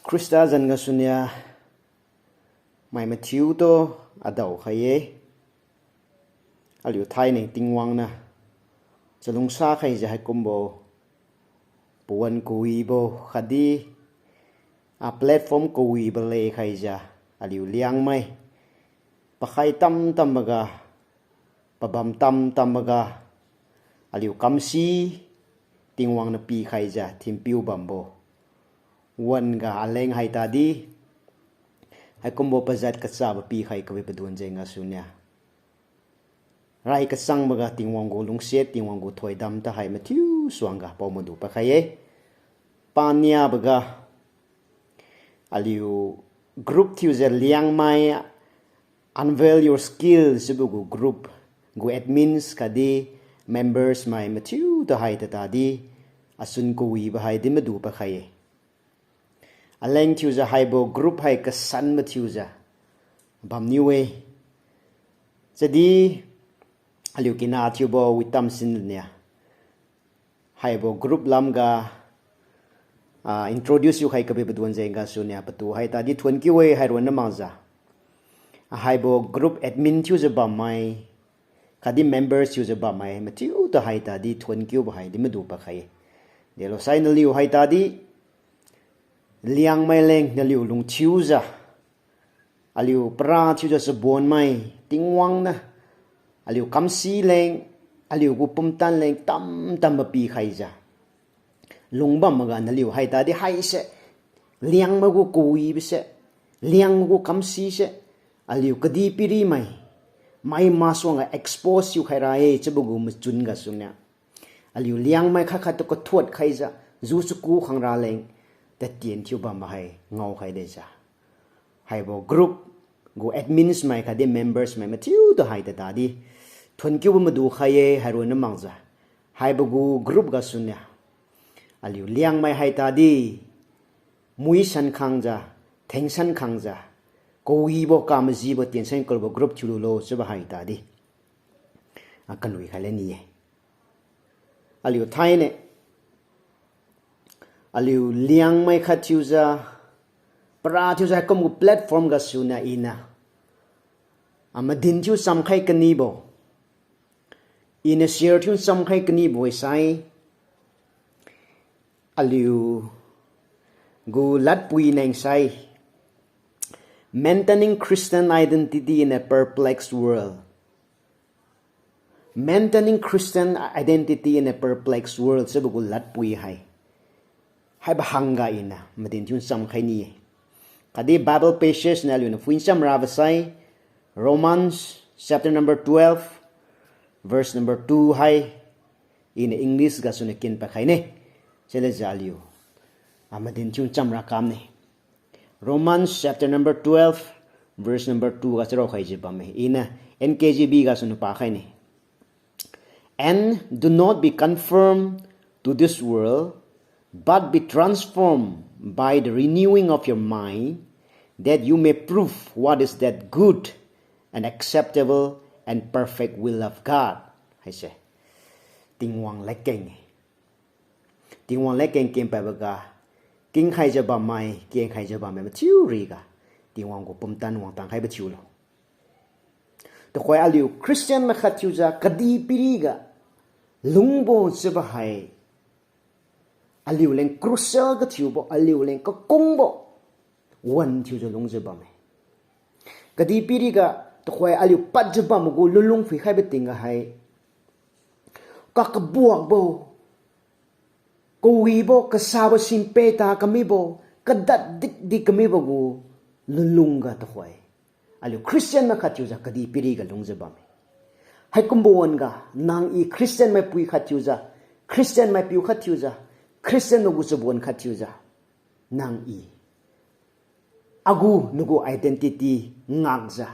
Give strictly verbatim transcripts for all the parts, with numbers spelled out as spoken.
Khrista zan gasuniu mai mathiutu adao khai-e. Aliu thainai Tingwang niu chalungsa khaijiu haikumbo pawan kawibo khatdi a platform kawibo le khaijiu aliu Liangmai pakhai tamtam maga, pabam tamtam maga, aliu kamsi Tingwang niu pikhaijiu thinpiu bambo wan-ga aleng haitadi haikumbo pajat kachabo pikhai kawi padon jeng gasuniu rai kachangboga Tingwang gu lungsiat, Tingwang gu thoidam tahai mathiu suangga pao madu pakhai-e. Paniaboga aliu group thiujiu Liangmai Unveil Your Skill chiubo gu group gu admins khatdi members mai mathiutu hai tatadi achun kawibo hai din madu pakhai-e. Aleng thiujiu haibo group hai kasan mathiujiu bamniu-e. Chiudi aliu kina thiubo Witam Sinnia haibo group lamga, ah, introduce thiukhai kabi padon jeng gasuniu patu haitadi thuonkiu-e, haironna makjiu. Haibo group admin thiujiu bammai khatdi members thiujiu bammai mathiutu haitadi thuonkiubo hai din madu pakhai-e. Delosai naliu haitadi Liangmai leng naliu lungthiujiu, aliu para thiujiu chabonmai Tingwang niu aliu kamsi leng, aliu gu pumtan leng tamtam mapikhaijiu lungbam maga naliu haitadi haise, Liangmai gu kawibose, Liangmai gu kamsise, aliu kadihpirimai mai masuangga expose thiukhai ra-e chiubo gu machun gasuniu aliu Liangmai khat khattu kathuot khaijiu, ju chaku khang raleng tatien thiu bambo hai ngaokhai dejiu, haibo group gu admins mai khatdi members mai mathiutu hai tatadi thuonkiubo madu khai-e, haironna makjiu. Haibo gu group gasuniu aliu Liangmai haitadi muisan khangjiu, thengsan khangjiu, kawibo kamajibo tiensan kalubo group thiululo chiubo haitadi a kanui khaile ni-e. Aliu thainai aliu Liangmai khat thiujiu, para thiujiu haikum gu platform gasuniu iniu a madin thiu chamkhai kanibo, iniu share thiu chamkhai kanibo sai, aliu gu ladpui neng sai, Maintaining Christian Identity in a Perplexed World. Maintaining Christian Identity in a Perplexed World chiubo gu ladpui hai, haibo hangga iniu madin thiu chamkhai ni-e. Khatdi Bible passage niu aliuniu phuincham rabo sai, Romans chapter number twelve, verse number two hai, iniu English gasuniu kin pakhaine. Chiulejiu aliu a madin thiu chamra kamne. Romans chapter number twelve, verse number two ga charaokhaijiu bamme. Iniu N K J V gasuniu pakhaine. And do not be conformed to this world, but be transformed by the renewing of your mind, that you may prove what is that good and acceptable and perfect will of God. Haise Tingwang ladkeng-e. Tingwang ladkeng kenpaiboga, kingkhaijiu bammai, kengkhaijiu bammai mathiu riga, Tingwang gu pumtan wangtang khaibo thiulo. Tuhoi aliu Christian mai khat thiujiu kadihpiriga lungbo chiubo hai, aliu leng crucial kathiubo, aliu leng kakungbo wan thiujiu lungjiu bamme. Kadihpiriga tuhoi aliu padjiu bambo gu lunlung phuikhaibo tingga hai, kakabuakbo, kawibo, kasabo, sinpe ta kamibo, kadad dikdi kamibo gu lunlungga tuhoi aliu Christian mai khat thiujiu kadihpiriga lungjiu bamme. Haikumbo wan-ga nang i Christian maipui khat thiujiu, Christian maipiu khat thiujiu, Christian nagu chabon khat thiujiu, nang i agu nagu identity ngakjiu,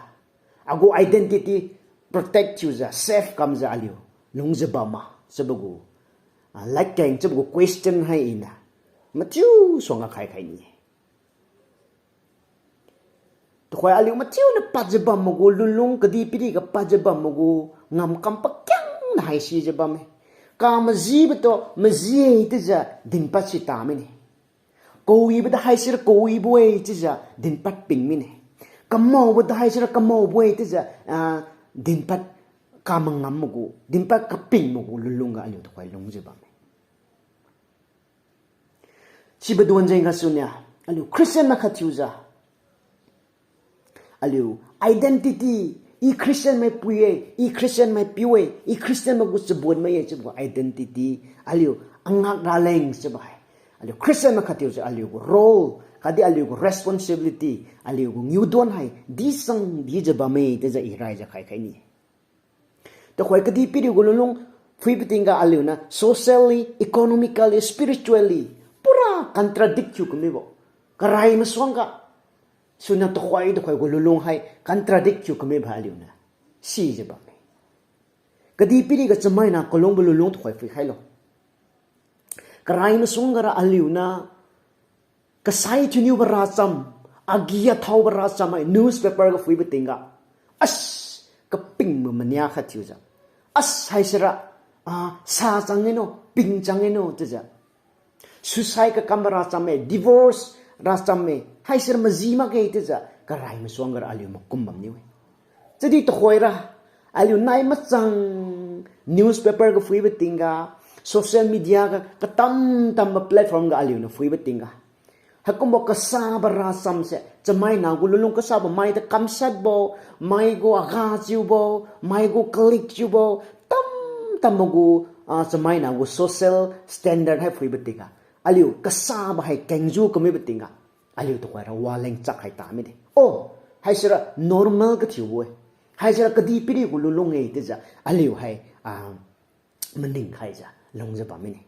agu identity protect thiujiu, safe kamjiu aliu lungjiu bamma chiubo gu, ah, ladkeng chiubo gu question hai iniu mathiu suangga khaikhai ni-e. Tuhoi aliu mathiuniu padjiu bambo gu lunlung, kadihpiriga padjiu bambo gu ngamkam pakhiangna haisijiu bamme. Kamajibotu maji-e chiujiu dinpad sita mine. Kawibo da haisira kawibo-e chiujiu dinpad ping mine. Kamaobo da haisira kamaobo-e chiujiu, ah, dinpad kamangam magu, dinpad kaping magu lunlung ga aliu tuhoi lungjiu bamme. Sibo duan jeng gasuniu, aliu Christian mai khat thiujiu, aliu identity, I Christian mai pui-e, I Christian mai piu-e, I Christian mai gu chabon mai-e chiubo gu identity, aliu angak raleng chiubo hai. Aliu Christian mai khat thiujiu aliu gu role, khatdi aliu gu responsibility, aliu gu ngiudon hai, disang dijiu bamme chiujiu I raijiu khaikhai ni. Tuhoi kadihpiri gu lunlung phuibo tingga aliuniu socially, economically, spiritually, pura contradict thiu kamibo. Karai masuangga suniu tuhoi tuhoi gu lunlung hai contradict thiu kamibo aliuniu sijiu bamme. Kadihpiri ga chamaina kalungbo lunlung tuhoi phuikhailo. Karai masuangga ra aliuniu kasai thiuniubo racham, agi athaobo racham hai newspaper ga phuibo tingga, as, kapingbo mania khat thiujiu, as, haisira, ah, sa chang eno, ping chang eno chiujiu, suicide kakambo racham-e, divorce racham-e, haisira maji makge chiujiu karai masuangga ra aliu makum bamniu-e. Chiudi tuhoira, aliu nai machang newspaper ga phuibo tingga, social media ga katam tambo platform ga aliuniu phuibo tingga, haikumbo kasabo rachamse, chamaina gu lunlung kasabo, maitu kamshatbo, mai gu aga chiubo, mai gu kalik chiubo, tam tambo gu, ah, chamaina gu social standard hai phuibo tingga, aliu kasabo hai kengjiu kamibo tingga, aliu tuhoira waleng chak hai ta mide. Oh, haisira normal kathiubo-e. Haisira kadihpiri gu lunlung-e chiujiu aliu hai, ah, maning khaijiu lungjiu bam mine.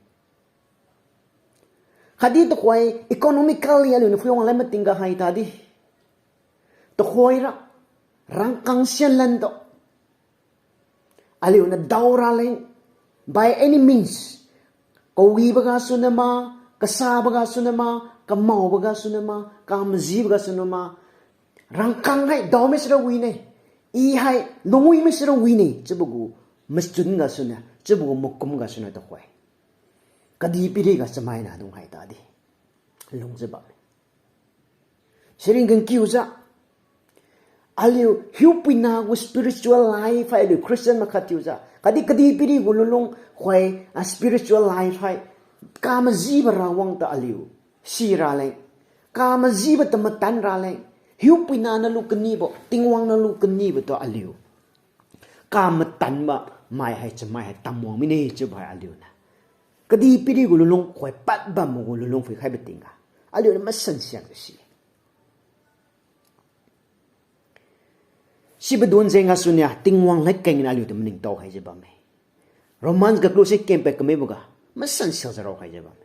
Khatdi tuhoi economically aliuniu phuiwang lan matingga hai tadi, tuhoira rangkang sianlan tu aliuniu dao raleng, by any means, kawibo gasuniu ma, kasabo gasuniu ma, kamaobo gasuniu ma, kamajibo gasuniu ma, rangkang hai daomai sira wine, I hai lungwi mai sira wine chiubo gu machun gasuniu, chiubo gu makum gasuniu tuhoi kadihpiri ga chamaina dung hai tadi lungjiu bamme. Siring kangkiujiu, aliu hiupuina gu spiritual life hai aliu Christian mai khat thiujiu, khatdi kadihpiri gu lunlung khoi, ah, spiritual life hai kamajibo rawang tu aliu si raleng, kamajibo tu matan raleng, hiupuina nalu kanibo, Tingwang nalu kanibo tu aliu kamatan ba mai hai chamai hai tamwang mine chiubo hai aliuniu kadihpiri gu lunlung khoi pad bambo gu lunlung phuikhaibo tingga, aliuniu masan siakjiu si-e. Sibo duan jeng gasuniu Tingwang ladkeng niu aliutu maningtao khaijiu bamme. Romans ga kalu se kempad kamiboga masan siakjiu rao khaijiu bamme.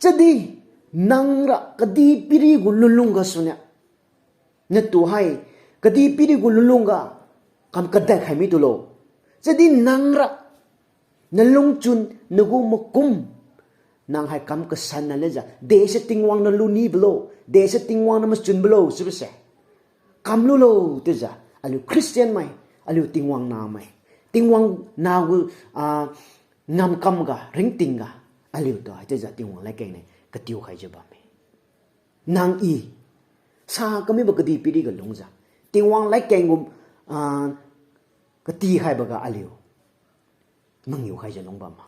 Chiudi nangra kadihpiri gu lunlung gasuniu, natu hai kadihpiri gu lunlung ga kam kadad khai mitulo. Chiudi nangra nalungchun nagu makum nang hai kam kasanna lejiu, dese Tingwang nalu nibo lo, dese Tingwang namachunbo lo chiubose kamlulo chiujiu, aliu Christian mai, aliu Tingwang namai, Tingwang nagu, ah, ngamkam ga ringting ga, aliutu haichiujiu Tingwang ladkeng niu katiu khaijiu bamme. Nang I sa kamibo kadihpiri ga lungjiu, Tingwang ladkeng gu, ah, katikhaiboga aliu mangiu khaijiu lung bamma.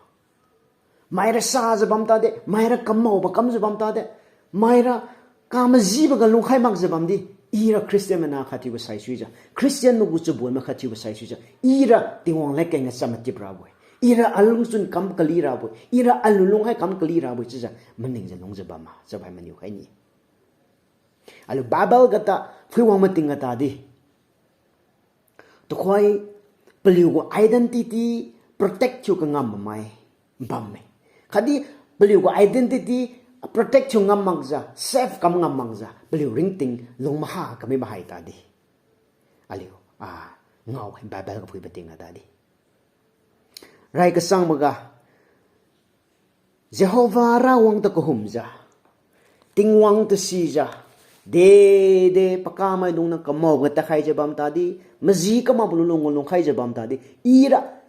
Maira sajiu bam tade, maira kamaobo kamjiu bam tade, maira kamajiboga lungkhai makjiu bamdi, ira Christian mana khat thiubo saisuijiu, Christian magu chabon mai khat thiubo saisuijiu, ira Tingwang ladkeng ga cham matip rabo-e, ira alungchun kam kali rabo-e, ira alu lunghai kam kali rabo-e chiujiu maningjiu lungjiu bamma, chiubo hai maniu khai ni. Aliu Bible gata phuiwang mating ga tadi, tuhoi paliu gu identity protect thiu kangam mai bamme. Khatdi paliu gu identity protect thiu ngam makjiu, safe kam ngam makjiu paliu ringting lung maha kami mahai tadi, aliu, ah, ngao hai Bible ga phuibo ting ga tadi, rai kasangboga Jehova Rawang tu kahumjiu, Tingwang tu sijiu, dede pakamaidung niu kamaoga tadkhaijiu bam tadi, maji kamakbo lunlung lungkhaijiu bam tadi, ira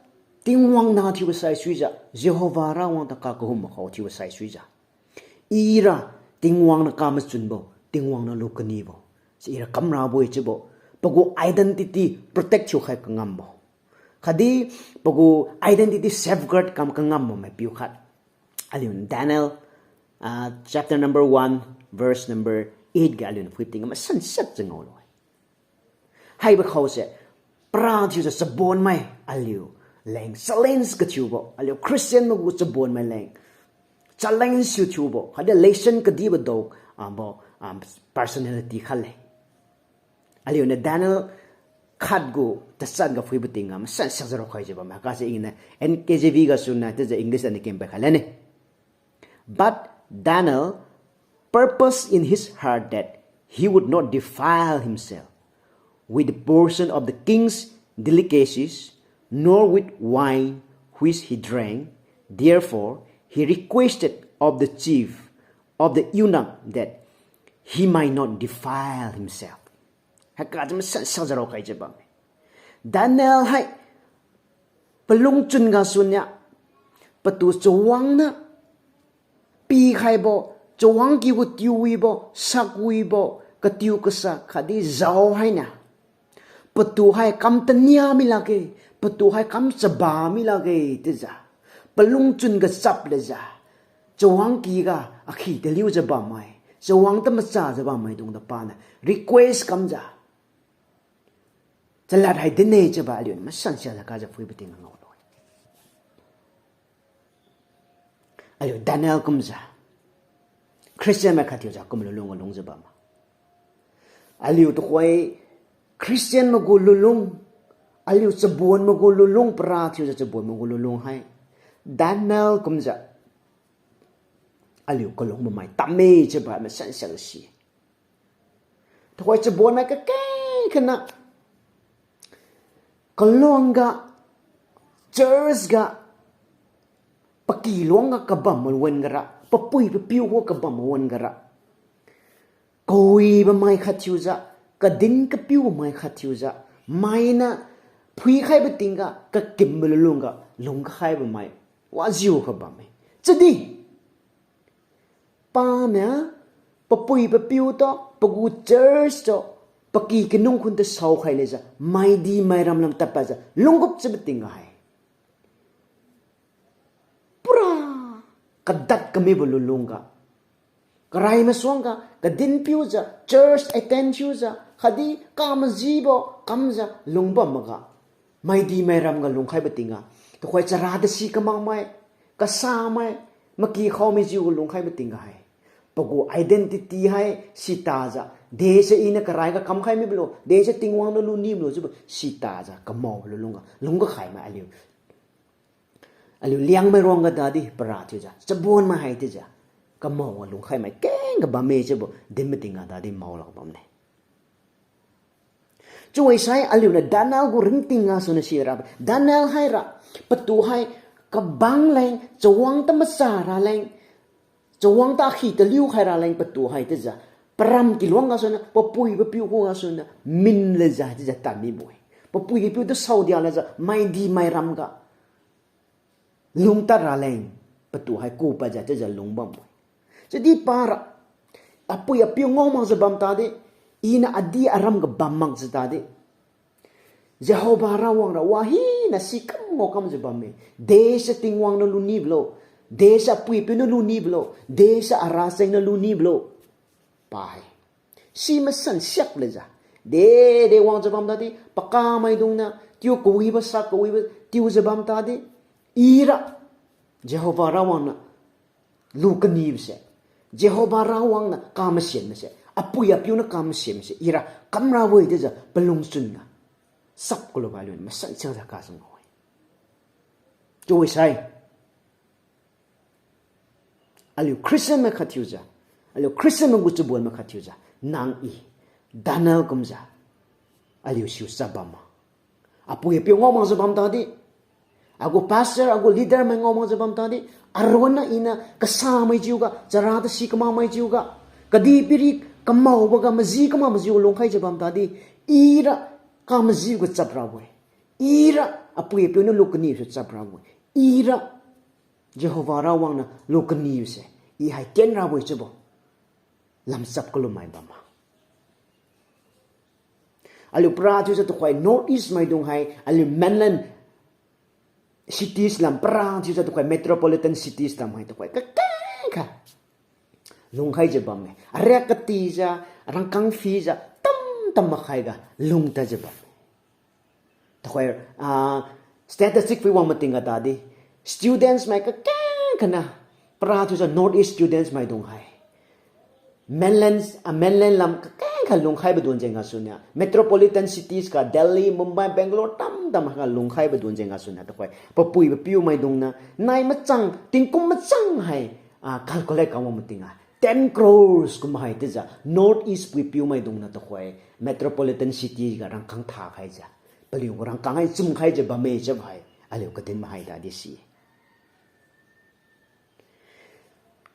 Tingwang na thiubo saisuijiu, Jehova Rawang tu kakahum makhao thiubo saisuijiu, ira Tingwang niu kamachunbo, Tingwang niu lukanibo. Si ira kamrabo-e chiubo. Pagu identity protect thiukhai kangambo. Khatdi pagu identity safeguard kam kangambo maipiu khat. Aliu Daniel, ah, chapter number one, verse number eight ga aliuniu phuiting masan siakjiu ngaolu-e. Haibo khaose, para thiujiu chabonmai aliu leng challenge kathiubo, aliu Christian maigu chabonmai leng challenge thiu thiubo, khatdi lesson kadibo dao, ah, bo, ah, personality khat le. Aliuniu Daniel khat gu tachat ga phuibo tingga masan siakjiu raokhaijiu bamme. Haiga se iniu N K J V gasuniu chiujiu English aniu kempai khai lane. But Daniel purposed in his heart that he would not defile himself with the portion of the king's delicacies, nor with wine which he drank. Therefore, he requested of the chief of the eunuch that he might not defile himself. Haiga chiu masan siakjiu raokhaijiu bamme. Daniel hai palungchun gasuniu patu chawang niu pikhaibo, chawang kigu tiuwibo, sakwibo, katiu kasa khatdi zao hainiu patu hai kam tania mi lakge, patu hai kam chaba mi lakge chiujiu palungchun gachap lejiu, chawang kiga akhi taliujiu bammai, chawang tamachajiu bammaidung da paniu request kamjiu chalad hai dinne chiubo aliuniu masan siakjiu kajiu phuibo tingga ngaolu-e. Aliu Daniel kumjiu Christian mai khat thiujiu kum lulung ga lungjiu bamme. Aliu tuhoi Christian maigu lulung, aliu chabon maigu lulung, para thiujiu chabon maigu lulung hai Daniel kumjiu aliu kalung bammai tamme chiubo masan siakjiu si. Tuhoi chabonmai kakeng kaniu kalung ga, church ga, paky luang ga kabam wan gara, papui papiu gu kabam wan gara, kawibo mai khat thiujiu, kadin kapiu mai khat thiujiu, mainiu phuikhaibo tingga kakimbo lulung ga lungkhaibo mai wajiukha bamme. Chiudi paniu papui papiu tu, pagu church tu, paky kanung khun tu saokhai lejiu maidi mairam lam tadpadjiu lunggup chiubo tingga hai pura kadad kamibo lulung ga, karai masuang ga kadin piujiu, church attend thiujiu, khatdi kamajibo kamjiu lungbam maga, maidi mairam ga lungkhaibo tingga, tuhoi chara tasi kamakmai, kasamai, maky khaomijiu ga lungkhaibo tingga hai pagu identity hai sitajiu, dese iniu karai ga kamkhai mibolo, dese Tingwang niu lunibolo chiubo sitajiu kamao lulung ga lungga khaimai aliu aliu Liangmai ruang ga dadi para thiujiu, chabonmai hai chiujiu, kamao ga lungkhaimai kengga bamme chiubo din mating ga dadi mao lak bamne. Chiusai aliuniu Daniel gu ringting gasuniu sira, Daniel haira, patu hai kabang leng, chawang tamacha raleng, chawang ta akhi taliu khai raleng patu hai chiujiu, param kiluang gasuniu, papui papiu khugasuniu min lejiu chiujiu tadmibo-e. Papui papiu tu saodia lejiu maidi mairam ga lungtad raleng, patu hai kupadjiu chiujiu lungbam-e. Chiudi para, apui apiu ngao makjiu bam tadi, iniu adi aram ga bam makjiu tadi, Jehova Rawang ra wahina sikam ngaokamjiu bamme. Dese Tingwang niu lunibolo, dese apui apiu niu lunibolo, dese aracheng niu lunibolo. Pa hai si masan siak lejiu, de de wangjiu bam tadi, pakamaidung niu tiu kawibo sa kawibo tiujiu bam tadi, ira Jehova Rawang niu lu kanibose, Jehova Rawang niu kamasenbose, apui apiu niu kamasenbose ira kamrabo-e chiujiu palungchun ga sap kalubo aliu masan siakjiu kasu ngao-e. Chiusai aliu Christian mai khat thiujiu, aliu Christian mai gu chabon mai khat thiujiu, nang i Daniel kumjiu aliu siu chap bam ma? Apui apiu ngao makjiu bam tadi, agu pastor, agu leader mai ngao makjiu bam tadi, aruanna iniu kasamaijiu ga, chara tasi kamakmaijiu ga, kadihpiri kamaobo ga, maji kamakmajiu lungkhaijiu bam tadi, ira kamajiu ga chap rabo-e. Ira apui apiu niu lu kanibose chap rabo-e. Ira Jehova Rawang niu lu kanibose i hai tien rabo-e chiubo lamchap kalumai bam ma. Aliu para thiujiu tuhoi North East maidung hai, aliu mainland cities lam para thiujiu tuhoi metropolitan cities lam hai tuhoi kakeng kha lungkhaijiu bamme. Ariak katijiu, rangkang phijiu, tamtam makhaiga lungtadjiu bamme. Tuhoi, ah, statistic phui wang matingga tadi, students mai kakeng khana, para thiujiu North East students maidung hai mainland, ah, mainland lam kakeng kha lungkhaibo dun jeng gasuniu, metropolitan cities ga Delhi, Mumbai, Bangalore tamtam ga lungkhaibo dun jeng gasuniu tuhoi papui papiu maidung niu nai machang, tingkum machang hai, ah, calculate kam wang matingga ten crores kum hai chiujiu North East puipiu maidung niu tuhoi metropolitan city ga rangkang tha khaijiu, paliugu rangkang hai chum khaijiu bamme chiubo hai aliu kadin mahai tadi si.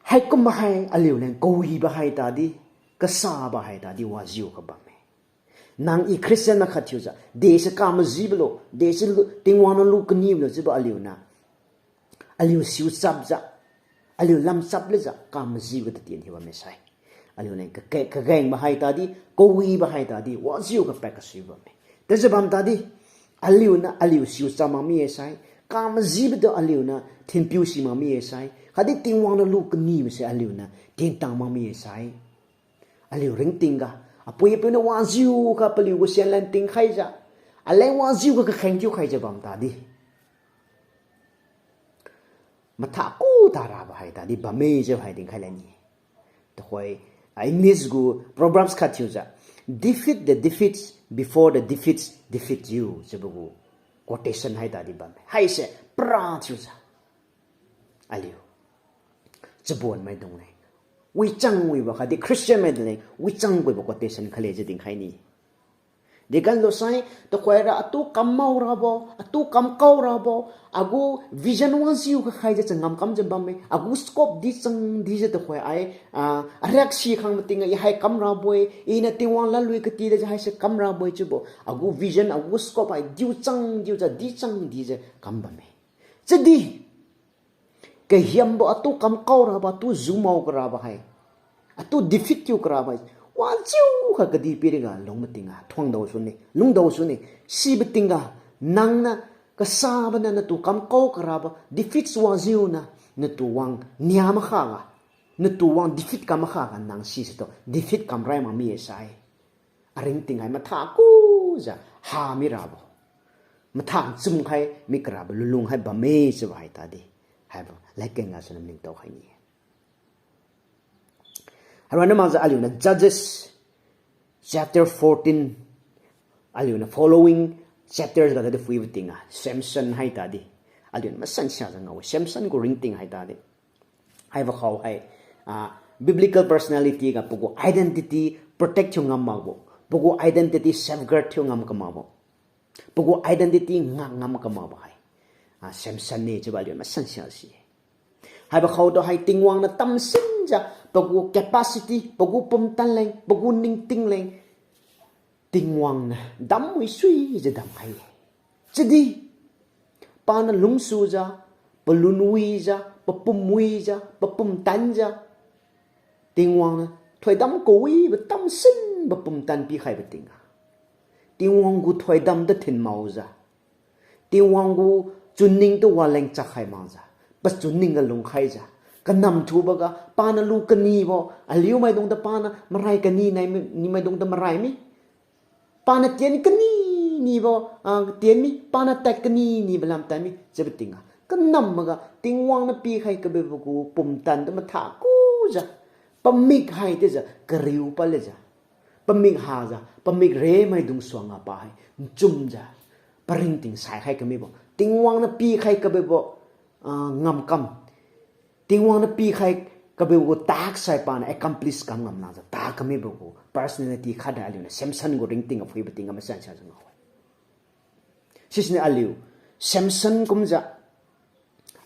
Haikum hai aliuleng kawibo hai tadi, kasabo hai tadi wajiu kha bamme. Nang i Christian na khat thiujiu dese kamajibo lo, dese lu, Tingwang niu lu kanibo lo chiubo aliuniu, aliu siu chapjiu, aliu lamchap lejiu kamajibo ga tatien hiu bamme sai, aliuleng kake, kagengbo hai tadi, kawibo hai tadi wajiu kapad kasui bamme. Tajiu bam tadi, aliuniu aliu siu cham makmi-e sai, kamajibo tu aliuniu thinpiu si makmi-e sai, khatdi Tingwang niu lu kanibo se aliuniu tintang makmi-e sai, aliu ringtingga, apui apiu niu wajiukha paliugu sianlan tingkhaijiu, aleng wajiukha kakheng thiukhaijiu bam tadi, matha ku tarabo hai tadi bamme chiu hai dinkhai lani. Tuhoi, ah, English gu Proverbs khat thiujiu, Defeat the defeats before the defeats defeat you chiubo gu quotation hai tadi bamme. Haise para thiujiu aliu chabonmaidung leng, wichang wibo khatdi Christian maidung leng wichang wibo quotation khale jiu dinkhai ni. Dekamlo sai, tuhoira atu kam mao rabo, atu kam kao rabo, agu vision wajiu kakhaijiu changam kamjiu bamme, agu scope di chang dijiu tuhoi ai, ah, ariak si khang matingga i hai kam rabo-e, iniu Tingwang ladlui katilajiu haise kam rabo-e chiubo, agu vision, agu scope hai diu chang diujiu, di chang dijiu kam bamme. Chiudi kahiambo atu kam kao rabo, atu ju mao karabo hai, atu defeat thiu karabo hai, wajiukha kadihpiriga lung matingga thuangdao sune, lungdao sune, sibo tingga, nangniu kasaboniu natu kam kao karabo, defeats wajiuniu natu wang nia makhaga, natu wang defeat kam makhaga nang sise tu defeat kam rai makmi-e sai, aringting hai matha kujiu ha mirabo, matha chumkhai mi karabo lunlung hai bamme chiubo hai tadi, haibo ladkeng gasuniu maningtao khai ni. Hairuan na makjiu aliuniu Judges chapter fourteen, aliuniu following chapters ga tadi phuibo tingga Samson hai tadi, aliuniu masan siajiu ngao-e Samson gu ringting hai tadi. Haibo khao hai, ah, biblical personality ga pagu identity protect thiu ngam makbo, pagu identity safeguard thiu ngam kamakbo, pagu identity ngak ngam kamakbo hai, ah, Samson ne chiubo aliu masan sia si. Haibo khao tu hai Tingwang niu tamsinjiu, pagu capacity, pagu pumtan leng, pagu ningting leng, Tingwang niu damwi suijiu damkhai-e. Chiudi paniu lungsujiu, palun wijiu, papum wijiu, papumtanjiu, Tingwang niu thoidam kawibo tamsinbo pumtan pikhaibo tingga, Tingwang gu thoidam tu thin maojiu, Tingwang gu chunning tu waleng chakkhai makjiu, pachunning ga lungkhaijiu, kanam thuboga paniu lu kanibo, aliumaidung tu paniu marai kani nai mi, nimaidung tu marai mi, paniu tien kani nibo, ah, tien mi, paniu tad kani nibo lam tad mi chiubo tingga, kanam maga Tingwang niu pikhai kabibo gu pumtan tu matha kujiu, pamik hai tiujiu kariu padlejiu, pamik hajiu, pamik remaidung suangga pa hai nchumjiu, paringting saikhai kamibo, Tingwang niu pikhai kabibo, ah, ngamkam, Tingwang niu pikhai kabibo gu task hai paniu accomplish kam ngam lakjiu tad kamibo gu personality khat ra aliuniu Samson gu ringting ga phuibo tingga masan siajiu ngao-e. Sisiniu aliu Samson kumjiu,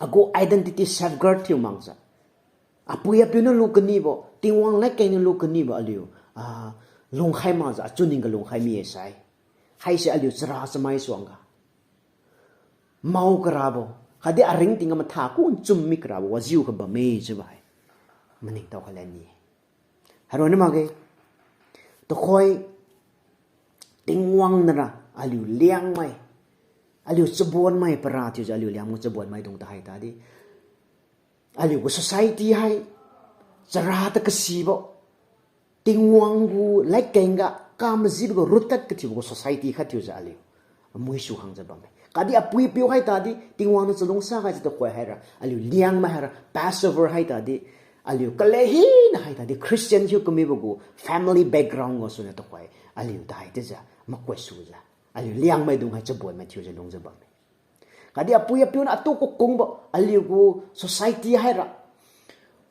agu identity safeguard thiu makjiu, apui apiu niu lu kanibo, Tingwang ladkeng niu lu kanibo aliu, ah, lungkhai makjiu achunning ga lungkhai mi-e sai, haise aliu chara chamai suangga mao karabo, khatdi aringting ga matha ku nchum mi karabo wajiukha bamme chiubo hai maningtao khai lani-e. Aronna makge, tuhoi Tingwang nara aliu Liangmai, aliu chabonmai para thiujiu aliu Liangmai chabonmaidung tahai tadi aliugu society hai chara ta kasibo, Tingwang gu ladkeng ga kamajibo gu rooted kathiubo gu society khat thiujiu aliu amui su khangjiu bamme. Khatdi apui-apiu hai tadi Tingwang niu chalungsa khaijiu tuhoi haira aliu Liangmai haira Passover hai tadi aliu kale hina hai tadi Christian thiu kamibo gu family background gasuniu tuhoi aliu tahai chiujiu makuisujiu aliu Liangmaidung hai chabonmai thiujiu lungjiu bamme. Khatdi apui-apiu niu atu kakungbo aliugu society haira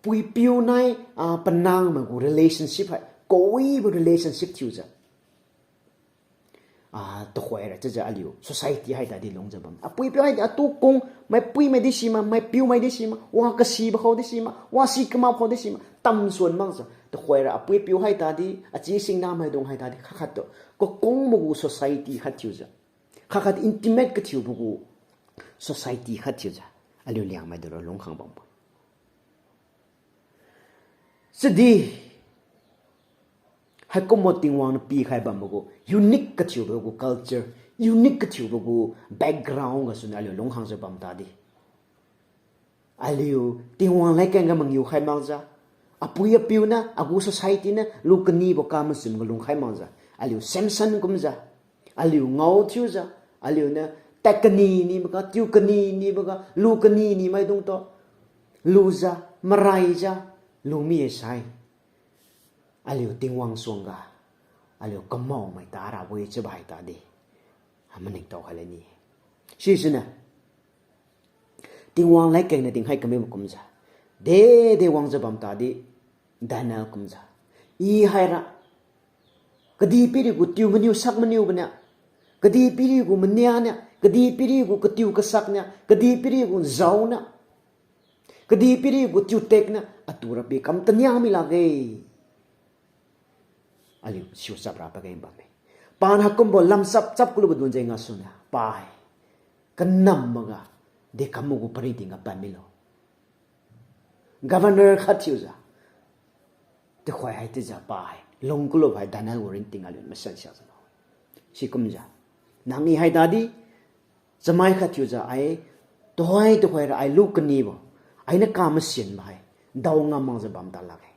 pui-piu nai, ah, panangmai gu relationship hai kawibo relationship thiujiu ah, tuhoira chiujiu aliu society hai tadi lungjiu bam. Apui-apiu hai atu kung, maipuimai di sima, maipiumai di sima, wa kasibo khao di sima, wasi kamao khao di sima tamsuan makjiu tuhoira apui-apiu hai tadi, achi singna maidung hai tadi khat-khattu kakungbo gu society khat thiujiu, khat-khat intimate kathiubo gu society khat thiujiu aliu Liangmai dura lungkhang bambo. Chiudi haikumbo Tingwang niu pikhai bambo gu unique kathiubo gu culture, unique kathiubo gu background gasuniu aliu lungkhangjiu bam tadi aliu Tingwang ladkeng ga mangiu khai makjiu, apui-apiu niu agu society niu lu kanibo kamasun ga lungkhai makjiu, aliu Samson kumjiu, aliu ngao thiujiu, aliuniu tad kani niboga, tiu kani niboga, lu kani ni maidungtu lujiu, maraijiu lungmi-e sai, aliu Tingwang suangga aliu kamaomai tarabo-e chiubo hai tadi maningtao khai leni. Sisiniu Tingwang ladkeng niu dinkhai kamibo kumjiu, de de wangjiu bam tadi Daniel kumjiu, I haira kadihpiri gu tiu maniu sak maniubo niu, kadihpiri gu mania niu, kadihpiri gu katiu kasak niu, kadihpiri gu nzao niu, kadihpiri gu tiutek niu atu rapi kam tania mi lakge. Aliu siu chap ra pageng bamme. Paniu haikumbo lamchap chap kalubo dun jeng gasuniu pai, kanam maga, dekam magu paringting ga pad milo. Governor khat thiujiu, tuhoi hai chiujiu pai lung kalubo hai Daniel gu ringting aliu masan siakjiu lo. Sikumjiu, nang I hai tadi chamai khat thiujiu ai, tuhoi tuhoira ai lu kanibo, ainiu kamasenbo hai dao ngam makjiu bam ta lakge.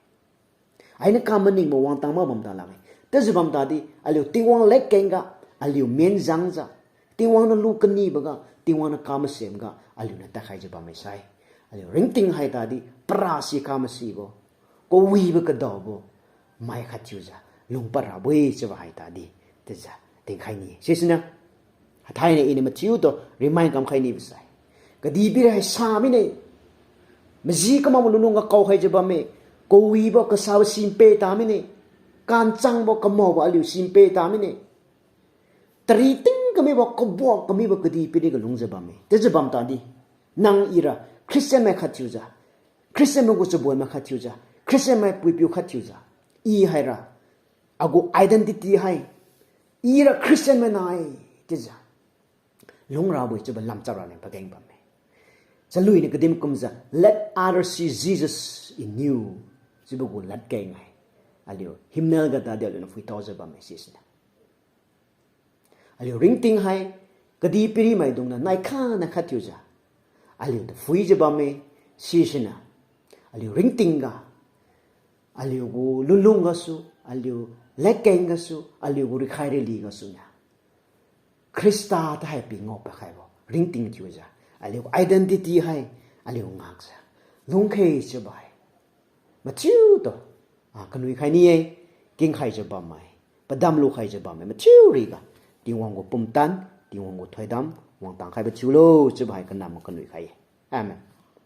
Ainiu kamaningbo wangtang mak bam ta lakge. Chiujiu bam tadi aliu Tingwang ladkeng ga, aliu menjangjiu, Tingwang niu lu kanibo ga, Tingwang niu kamasenbo ga aliuniu tadkhaijiu bamme sai, aliu ringting hai tadi parasi kamasibo, kawibo kadaobo mai khat thiujiu lungpad rabo-e chiubo hai tadi chiujiu dinkhai ni. Sisiniu hathainiu Iniu mathiutu remind kamkhai nibo sai, kadihpiri hai sa mine, maji kamakbo lunlung ga kaokhaijiu bamme, kawibo kasabo simpe ta mine, kanchangbo kamaobo aliu simpe ta mine, tariting kamibo, kabuak kamibo kadihpiri ga lungjiu bamme. Chiujiu bam tadi, nang ira Christian mai khat thiujiu, Christian mai gu chabonmai khat thiujiu, Christian mai puipiu khat thiujiu, I haira, agu identity hai, ira Christian mai nai chiujiu lungrabo-e chiubo lamchap raleng pageng bamme. Chaluiniu kadim kumjiu, Let others see Jesus in you chiubo gu ladkeng hai aliu hymnal ga tadi aliuniu phuitaojiu bamme sisiniu. Aliu ringting hai kadihpiri maidungniu naikha naikha thiujiu aliutu phuijiu bamme sisiniu. Aliu ringting ga, aliu gu lunlung gasu, aliu ladkeng gasu, aliu gu rikhai rili gasuniu Khrista tahai pi ngao pakhaibo ringting thiujiu, aliu gu identity hai aliu ngakjiu lungkhe chiubo hai mathiutu, ah, kanui khai ni-e, kingkhaijiu bammai, padam lukhaijiu bammai mathiu riga, Tingwang gu pumtan, Tingwang gu thoidam wangtang khaibo thiulo chiubo hai kanam kanui khai-e. Amen.